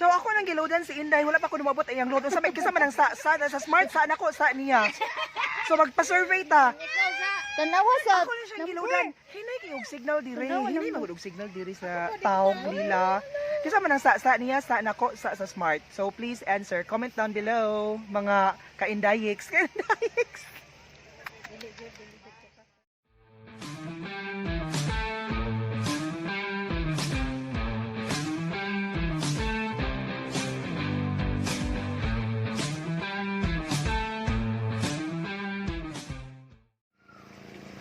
So ako nang giloadan si Inday, wala pa ko numabot ay ang load. Unsa may kinsa man ang sa Smart sa nako sa niya. So magpa-survey ta. Tanawa sa Ako na siyang giloadan. Hinay kay og signal dire. Hinay man og signal dire sa taog nila. Kinsa man ang sa niya sa nako sa Smart. So please answer. Comment down below, mga ka-Indayiks. Ka-Indayiks.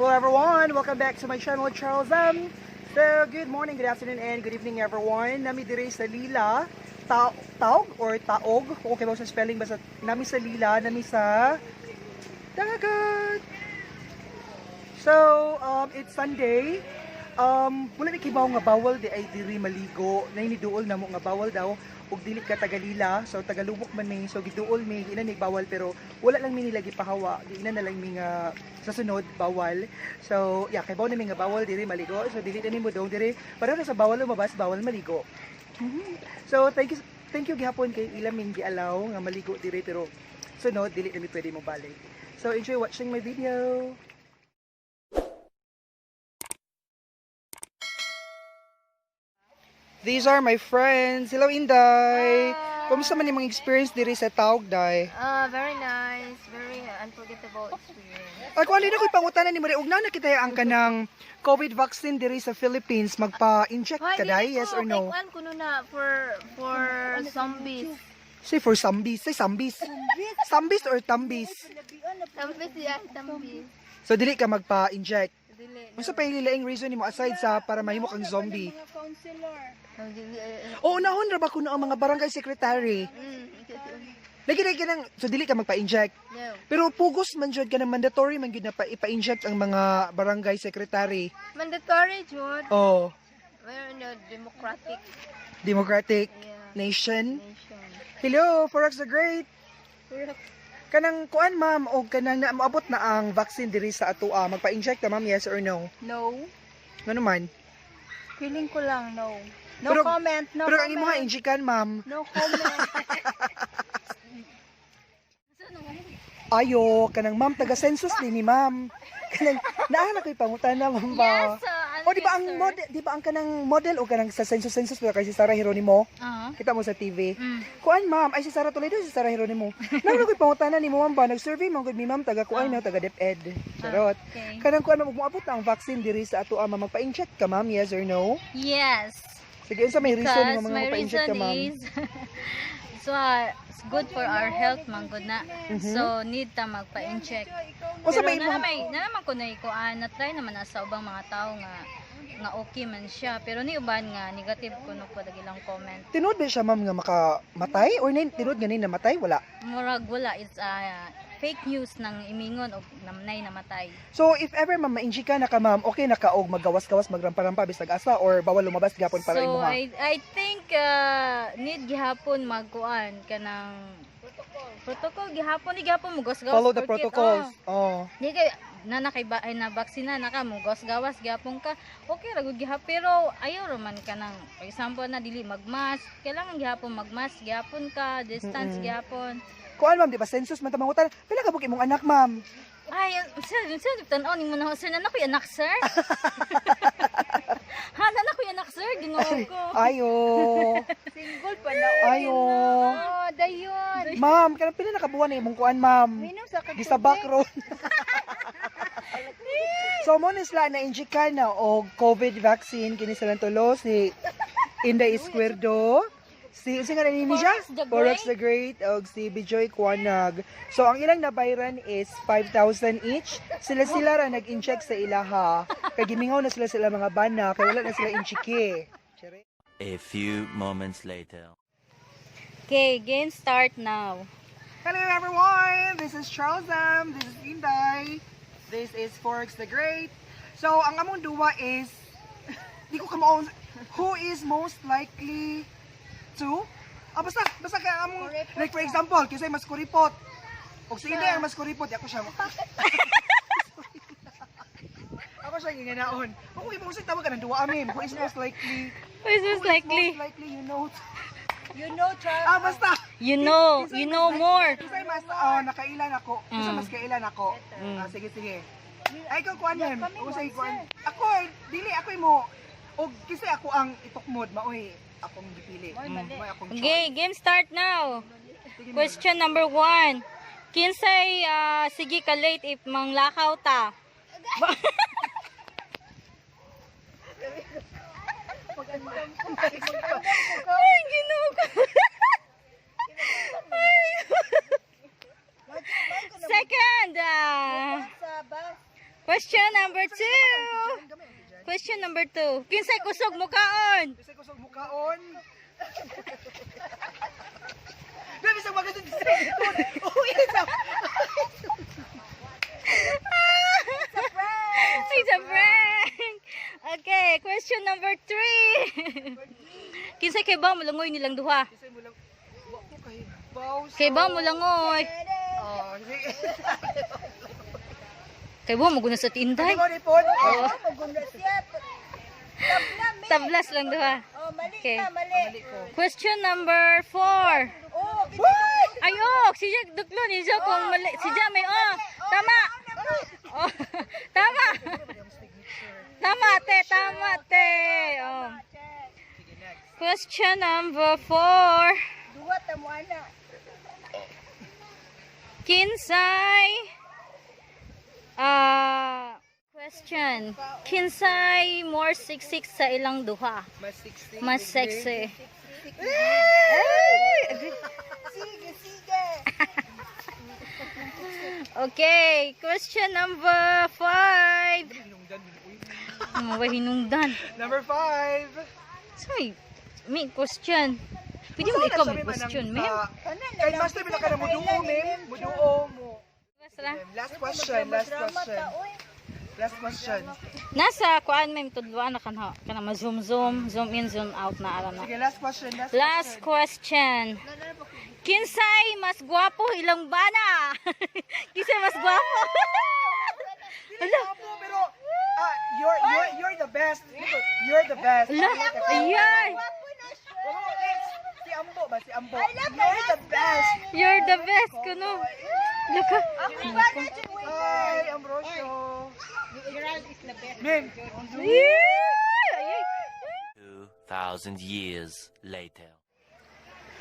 Hello everyone! Welcome back to my channel, Charles M. So, good morning, good afternoon, and good evening, everyone. Nami dire sa Lila, Taog or Taog, okay ba sa spelling, basta nami sa Lila, nami sa dagat. So, it's Sunday. Wala mi kibaw nga bawal di ay diri maligo. Nay ni duol namo nga bawal daw ug dili ka taga Lila. So tagalubok man mi. So giduol mi ina ni bawal pero wala lang mi nila gipahawa. Giina na lang mi nga sa sunod bawal. So yeah, kay na mi nga bawal diri maligo. So dili na nimo dong diri. Pareho na sa bawal lumabas, bawal maligo. So thank you gihapon kay ila ming gialaw nga maligo diri pero sunod dili na mi pwede mo balik. So enjoy watching my video. These are my friends. Hello, Inday. Kumusta man imong experience diri sa Taog, Day? Ah, very nice, very unforgettable experience. Ako alin ako'y pangutanan nimo ug na kita ang kanang COVID vaccine diri sa Philippines, magpa-inject ka day, yes or no? Kay kuan kuno na for zombies. Say for zombies, say zombies. Zombies or tambis. Zombies yeah, zombies. So dili ka magpa-inject. Dili. Unsa pa yung laing reason nimo aside sa para mahimo kang zombie? No, dili. Oo, unahon ra ba kuno ang mga barangay secretary? Lagi lagi nang so dili ka magpa-inject. No. Pero pugos man jud ka na mandatory man gyud na pa ipa-inject ang mga barangay secretary. Mandatory jud. Oh, We're in a democratic democratic yeah, nation. nation. Hello, Forex the Great. Kanang kuan ma'am og kanang na moabot na ang vaccine diri sa atoa, magpa-inject ka ma'am, yes or no? No. Ngano man? Feeling ko lang, no. No comment, no Pero ang comment. imuha injikan ma'am. No comment. Ayo, kanang ma'am taga census din ni ma'am. Kanang naa na ko'y pangutana ma'am ba? Yes, ano O di ba ang sir? model, di ba ang kanang model o kanang sa census census ba kay si Sarah Geronimo? Kita mo sa TV. Kuan ma'am, ay si Sarah Toledo, si Sarah Geronimo. Naa na ko'y pangutana nimo ma'am ba, nag-survey man gud mi ma'am taga kuan na taga DepEd. Charot. Okay. Kanang kuan ma'am, moabot na ang vaccine diri sa ato ama, magpa-inject ka ma'am, yes or no? Yes. Sige, unsa may reason Because nimo mga my magpa-inject reason ka ma'am? is so it's good for our health man good na. So need ta magpa-inject. Unsa Pero may na imong may na naman ko na ikuan, na try naman na sa ubang mga tao nga nga okay man siya pero ni uban nga negative kuno po ilang comment. Tinuod ba siya ma'am nga makamatay or nay tinuod nga nay namatay wala? Murag wala, is fake news nang imingon og namnay namatay. So if ever ma'am ma-inject ka na ka ma'am, okay na ka og maggawas-gawas magrampa-rampa bisag asa or bawal lumabas gapon para So imo ha? I think need gihapon magkuan kanang protocol gihapon ni gihapon mo gawas Follow the protocols. Oh. Di kay na nakay ba ay na baksina na ka mo gawas gihapon ka. Okay ra gud gihapon pero ayaw ra man ka nang for example na dili magmask, kailangan gihapon magmask gihapon ka, distance gihapon. Kuan ma'am, di ba census man ta mangutan? Pila ka buk imong anak ma'am? Ay, sir, sir, tan-aw nimo na sir, na ko'y anak sir. Ha, na ko'y anak sir, Ginoo ko. Ayo. Single pa na. Ayo. Oh, dayon. Ma'am, kanang pila nakabuwan na imong kuan ma'am? Minom sa katubig. Gisabak ron. So mo ni sila na inject ka na og COVID vaccine kini silang tulo si Inday Esquerdo, si unsa nga ni siya? Forex the Great. Forex the Great og si Bijoy Kwanag. So ang ilang nabayran is 5,000 each. Sila sila ra nag-inject sa ilaha. Kay gimingaw na sila sila mga bana kay wala na sila inchike. A few moments later. Okay, game start now. Hello everyone! This is Charles Am, this is Inday, this is Forex the Great. So, ang among duwa is, di ko kamaon, who is most likely to? Ah, basta, basta ka among, like for example, kasi mas kuripot. O si Inday ang mas kuripot, di ako siya. Ako siya yung inganaon. Kung imo sa tawag ka ng duwa amin, who is most likely? Who is Who most is likely? most likely, you know. You know, Charles. Ah, basta. You know more. Kisay mas, oh, nakailan ako. Kisay mas kailan ako. Ah, sige, sige. Ay, ikaw kuan, ma'am. kami, Ako sa one, kuan. Ako, eh, dili, ako mo. Og kisay ako ang itukmod, maoy akong gipili. Mo'y mali. Maoy akong Okay, game start now. Sige, ma'am. Question number 1. Kinsay sige ka late if manglakaw ta? Ay, Ginoo ko. Ay. Second, Sa bus. question number 2. Question number 2. Kinsay kusog mukaon? Bisay kusog mukaon. Grabe sa mga sa likod. Oh, isa. It's a prank. Okay, question number 3. Kinsay kay ba mulangoy nilang duha? Bisay mo lang. Wa ko kay baw. Kay ba mulangoy? Oh, sige. Kay ba maguna sa tinday? Ikaw ni Pon. Oh, magunda siya. Tabla, me. Tablas lang duha. Oh, mali Okay. ka, mali. Question number 4. Oh, Ay, oh, si Jack duklo ni siya kung mali. Si Jack may oh. Tama. Oh, tama. Tama te, tama te. Oh. Question number 4. Duwa ta mo ana. Kinsay question. Kinsay more siksik sa ilang duha? Mas sexy. Mas sexy. Sige, sige. Okay, question number 5. Mga hinungdan. Number 5. So, may question. Pwede mo ikaw may question, ma'am. Kanan Kay master bila ka na muduo, ma'am. Muduo mo. Basta. Last question, last question. Last question. Nasa kuan ma'am tudloan na kanha kana ma-zoom zoom, zoom in, zoom out na ara na. Sige, last question, last, Last question. Kinsay mas gwapo ilang bana? Kinsay mas gwapo? Dili gwapo, pero ah, you're the best. You're the best. Ala, ayan. Oh, si Ambo ba? Si Ambo. You're the best. You're the best kuno. Laka. Hi, Ambrosio. Mim, Yeah! 2,000 years later.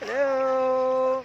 Hello.